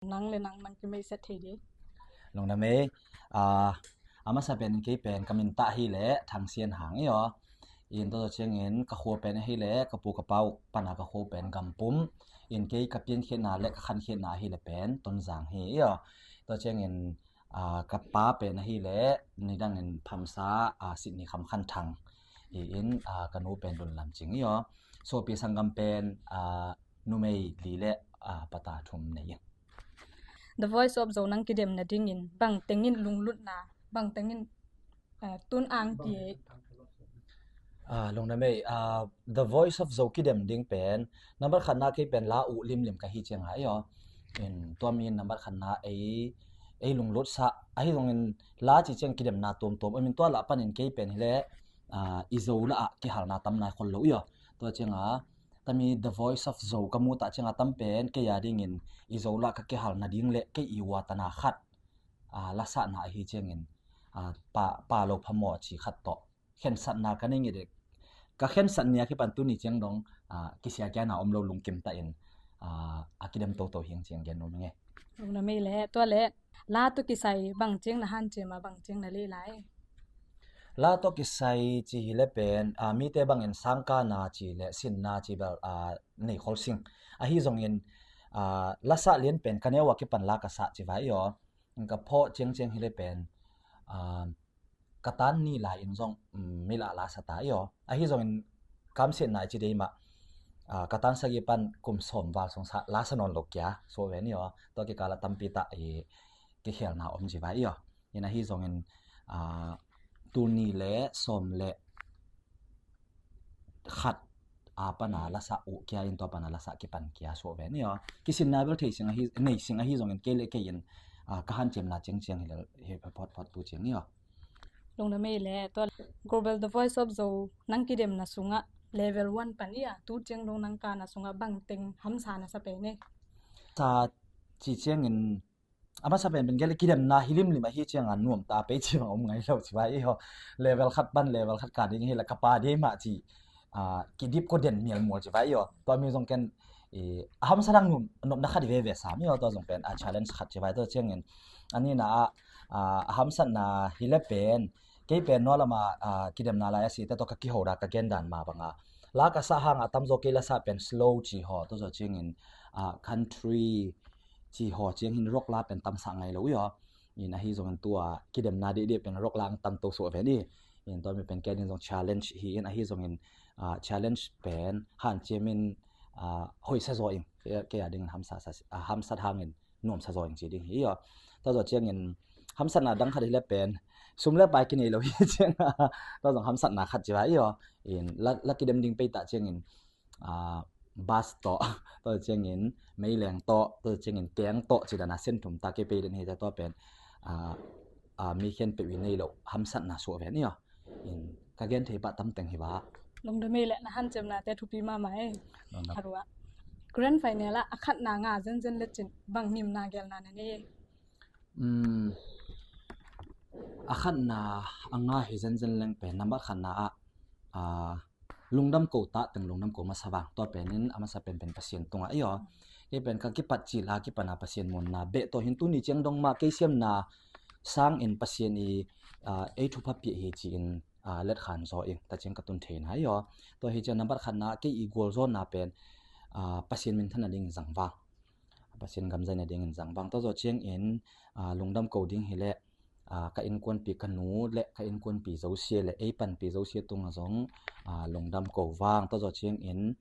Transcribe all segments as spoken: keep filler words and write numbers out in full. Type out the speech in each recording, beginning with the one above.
Nang le nang, nang kimeisiat thei ding. Lungdam ei. Ah, a masa pen kei pen ka min tah hi leh Thang Sian Hang i aw. In tua zawh ciangin ka khua pen ahi leh ka pu ka pa uh pana ka khua pen Gampum. In kei ka piankhiatna le ka khankhiatna ahi leh pen Tonzang hi i aw. Tua ciangin ah, ka pa pen ahi leh nidangin Phamsa, ah, Sydney Kham Khan Thang hi in, ah, ka nu pen Lun Lam Cing i aw. Suahpi sanggam pen, ah, numei li le, ah, pata thum nei in. The Voice of Zo nang kidem nadingin bang tengin lunglutna, bang tengin, ah, tun angpi ei? Ah, lungdam ei, ah, The Voice of Zo kidem ding pen number khatna kei pen la uh limlim ka hi cianga i aw. In tua mi in number khatna ei, ei lunglutsah ahi zongin la ci ciang kidemna tuamtuam om in tua lah panin kei pen hi leh, ah, i Zo lah ah kihalna tam nai khol lo i aw. Tua cianga tami The Voice of Zo ka mutah cianga tam pen kei a dingin i Zo lah ka kihal nading le kei i uatana khat, ah, lasahna ahi ciangin, ah, pa, pa lo phamawh ci khat tawh khensatna ka nei ngei dek. Ka khensat nia kipan tuni ciang dong, ah, kisia kiana om lo lungkim ta in, ah, a kidem toto hiang ciang gen nuam ngei. Lungdam ei le, tua le, la tawh kisai bang ciang na hanciam a, bang ciang na leh lai? La tawh kisai ci hi le pen, ah, mite bangin sangkana ci le sinna ci bel, ah, nei khol sing. Ahi zongin, ah, lasah lian pen ka neu a kipan la ka sah ci vai i aw. Ka phawh ciangciang hi le pen, ah, ka tan ni lai in zong, um, mi lah la sa ta i aw. Ahi zongin kamsiatna i ci dei mah, ah, ka tan sagih pan kum sawm val sung sa, la sa nawn lo kia, suah ve ni aw. Tua kikala tampi tah i kikhelna om ci vai i aw. In ahi zongin, ah, tul ni le sawm le khat a pana lasah uh kia in tua pana lasah kipan kia suah ve ni aw. Kisinna bel thei sing ahi, nei sing ahi zongin kei le kei in, ah, ka hanciamna ciangciang hi le, hi photphot tu ciang ni aw. Lungdam ei le, tua Global The Voice of Zo nang kidemna sungah level one pan i a, tu ciang dong nang kana sungah bang teng hamsa na sa pen ei? Sa ci ciangin a masa pen pen gel kidemna hi limlim ahi cianga nuam ta pei ci bang om ngai lo ci vai i aw. Level khat pan level khat ka ding hi la ka pa dei mah ci, ah, kidip ko den mial mual ci vai i aw. Tua mi zong ken, eh, a hamsa dang nuam, nopna khat i veve sa mi aw, tua zong pen, ah, challenge khat ci vai tua ciangin. A nihna ah, ah, a hamsatna hi le pen, kei pen nua lama, ah, kidemna lai a si te tawh ka kiho da ka gen dan ma banga la ka sah hanga tamzaw kei lasah pen slow ci haw, tua zawh ciangin, ah, country ci haw ciang hin rock la pen tamsah ngai lo i aw. In ahi zongin tua kidemna dehdeh pen rock la ang tam to suah ve ni. In tua mi pen kei a ding zong challenge hi in ahi zongin, ah, challenge pen hanciam in, ah, hoih sa zaw in kei, kei a dingin hamsa sa, ah, hamsat hangin nuamsa zaw in ci ding hi i aw. Tua zawh ciangin hamsatna dang khat hi le pen sum le pai kinei lo hi cianga tua zong hamsatna khat ci vai i aw. In la, la kidem ding pei tah ciangin, ah, bus tawh, tua ciangin meileng tawh, tua ciangin keng tawh ci dana sen thum ta kei pei den hi ta tua pen, ah, ah, mi khen peuh i nei lo hamsatna suah ve ni aw. In ka gen thei pah tamteng hi va. Lungdam ei le, na hanciamnate thupi mahmah ei. Lungdam. Harua grand final ah a khatna nga zenzen lecin bang nimna gelna na nei ei? Um, a khatna a nga hi zenzen leng pen number khatna ah, ah, lungdam ko tah teng lungdam ko masa vang, tua penin a masa penpen Pasian tungah i aw. Kei pen ka kipat cil a kipana Pasian muanna beh tawh hin tuni ciang dong mah kei siamna sangin Pasian i, ah, ei thupha piah hi ci-in, ah, letkhan zaw in ta ciang ka tun theina i aw. Tua hi ciang number khatna kei i gualzawhna pen, ah, Pasian minthan a dingin zang vang, Pasian gamzai nadingin zang vang. Tua zawh ciangin, ah, lungdam ko ding hi le, ah, ka innkuanpi ka nu le ka innkuanpi zosia le ei panpi zosia tungah zong, ah, lungdam ko vang. Tua zawh ciangin,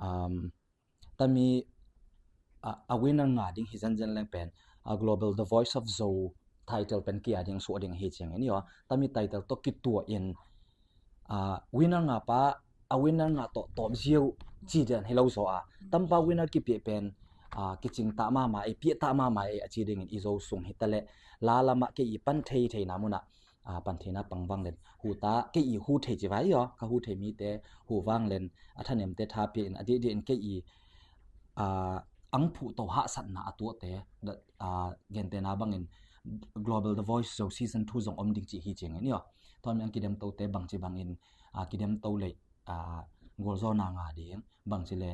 um, tami, ah, a winner nga ding hi zenzen leng pen, ah, Global The Voice of Zo title pen kei a ding suah ding hi ciangin i aw. Tami title tawh kituah in, ah, winner nga pa a winner nga tawh tawp ziau ci den hi lo zaw a, tampa winner kipiah pen, ah, kicing tah mahmah ei, piah tah mahmah ei a ci dingin i Zo sung hi ta le la lamah kei i pan thei theina munah, ah, pan theina pang vang len hu ta, kei i hu thei ci vai i aw. Ka hu thei mite hu vang len a thanemte tha piah in a dihdih in kei i, ah, ang phuh to hahsatna a tuahte, ah, gentehna bangin Global The Voice Zo season two zong om ding ci hi ciangin i aw. Tua mi ang kidem tote bangci bangin, ah, kidem to lei, ah, gualzawhna nga ding, bangci le,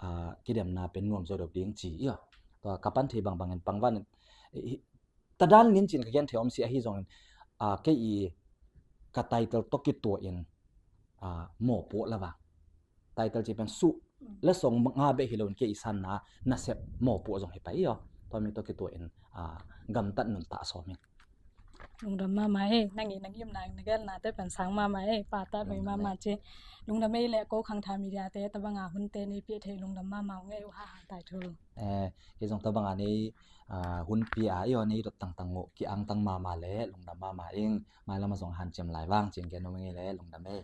ah, kidemna pen nuam zaw deuh ding ci i aw. Tua ka pan thei bangbangin pangvan in, eh, hi-, tadan lincin ka gen thei om si ahi zongin, ah, kei i ka title tawh kituahin, ah, mawpuah lava. Title ci pen suh le song nga beh hi loin kei i sanna nasep mawpuah zong hi pai i aw. Tua mi tawh kituahin, ah, gamtat nuntak sawm ing. Lungdam mahmah ei, nang i nang imna na gelnate pen sang mahmah ei, pata bei mahmah ci. Lungdam ei le ko Khangthak Media te tabanga hunte nei piah thei lungdam mahmah ung ei uh ha ha tai thu. Eh, kei zong tabanga nei, ah, hun pia i aw nei dot tangtang uh ki angtang mahmah le lungdam mahmah ing, mailama zong hanciam lai vang cing gen om ing ei le lungdam ei.